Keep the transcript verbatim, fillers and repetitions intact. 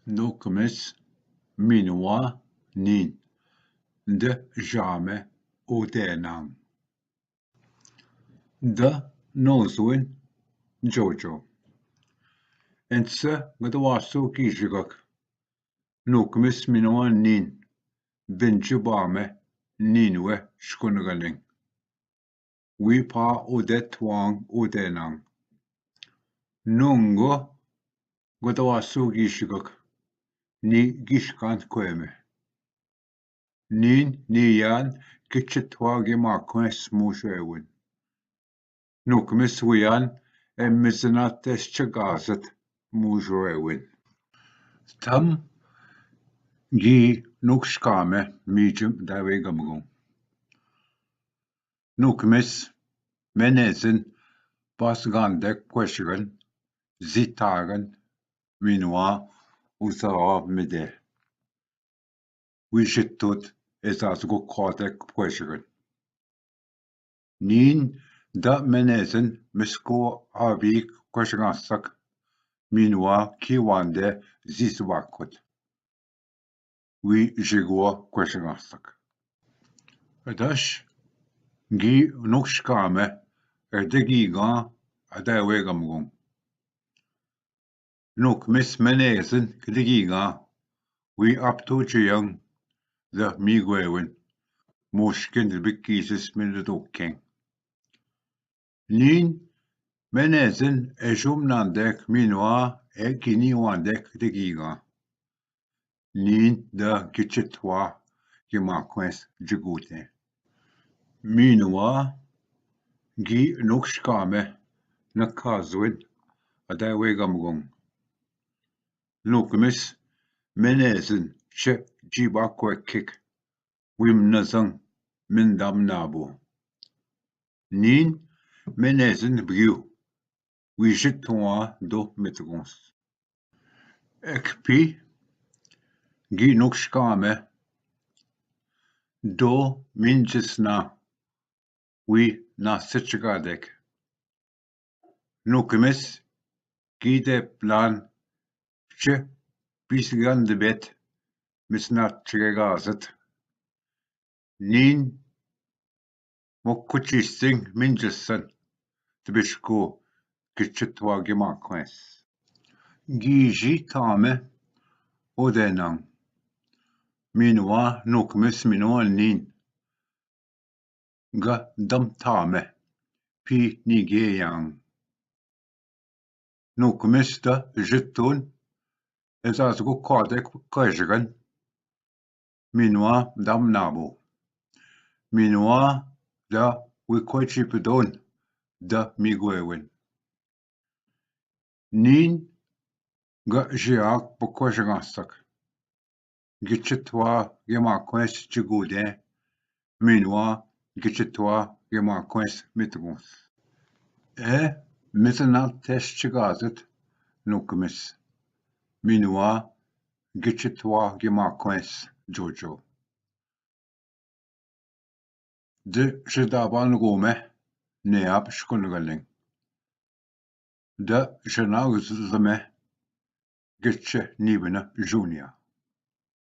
नोकमिस, मिनुआ, नीन, द जामे, ओदेनांग। द नोजुन, जोजो। एंस गदवासु की जिगक। नोकमिस मिनुआ नीन, बिंजु बामे, नीन वे शकुन गलिंग। वी पा ओदे त्वांग ओदेनांग। नोंगो गदवासु की जिगक। नी गिशकांत कोयमे। नीन नीयान किचित्वा गे माखों स्मूश एवन। नुकमिस वयान ए मिजना तेस्च गाजत मूजो एवन। थम गी नुक्ष कामे मीजम दावे गमगुं। नुकमिस मेनेजन पास गांधे क्वेश्चन जीतागन मिनुआ उजावा मिदे। विशितुत एजाज गो खोते क्वेश्चन। नीन द मेनेजन मिसको आवी क्वेश्चन आसक मिनुआ की वांदे जीस वाकुत। वी जिगुआ क्वेश्चन आसक। अदश गी नुक्ष कामे एदे गी गां अदे वे गमगुं। नुकमिस मेनेजन किदगी गां वी अपतु जुयंग द मी ग्वेवन मोशकिन द बिक्कीसिस मिन द दोकें। नीन मेनेजन एजुम नांदेक मिनुआ ए गिनी वांदेक किदगी गां। नीन द गिचित्वा गे माखों जिगुते। मिनुआ गी नुक्ष कामे नखाजुन अदे वे गमगुं। नुकमिस मेनेजन च जीबा क्वेकिक विम नजंग मिंदाम नाबो। नीन मेनेजन ब्रियु विजित हुआ दो मितगुंस। एकपी गी नुक्ष कामे दो मिंजस ना वी ना सचगा देख। नुकमिस की दे प्लान च पीस गंद बेत मिसना चगेगा आजत। नीन मोकुची सिंह मिंजसन तबिशको किचित्वा गे माखों। गीजी थामे ओदेनांग। मिनुआ नुकमिस मिनुआ नीन ग दम थामे पी निगे यांग। नुकमिस द जितुन एजाज गो खोते कजगन मिनुआ दम नाबो। मिनुआ द विकोची पिदोन द मिगोएवन। नीन ग जियाक पक्वश गासक। गिचित्वा गे माखों जिगुदे मिनुआ गिचित्वा गे माखों मितगुंस। ए मितना तेस्च गाजत नुकमिस। मिनुआ गिचित्वा गे माखों जोजो। द शिदाबान गोमे ने आप शकुन गलिंग। द शनाग जमे गिच नीबन जूनिया।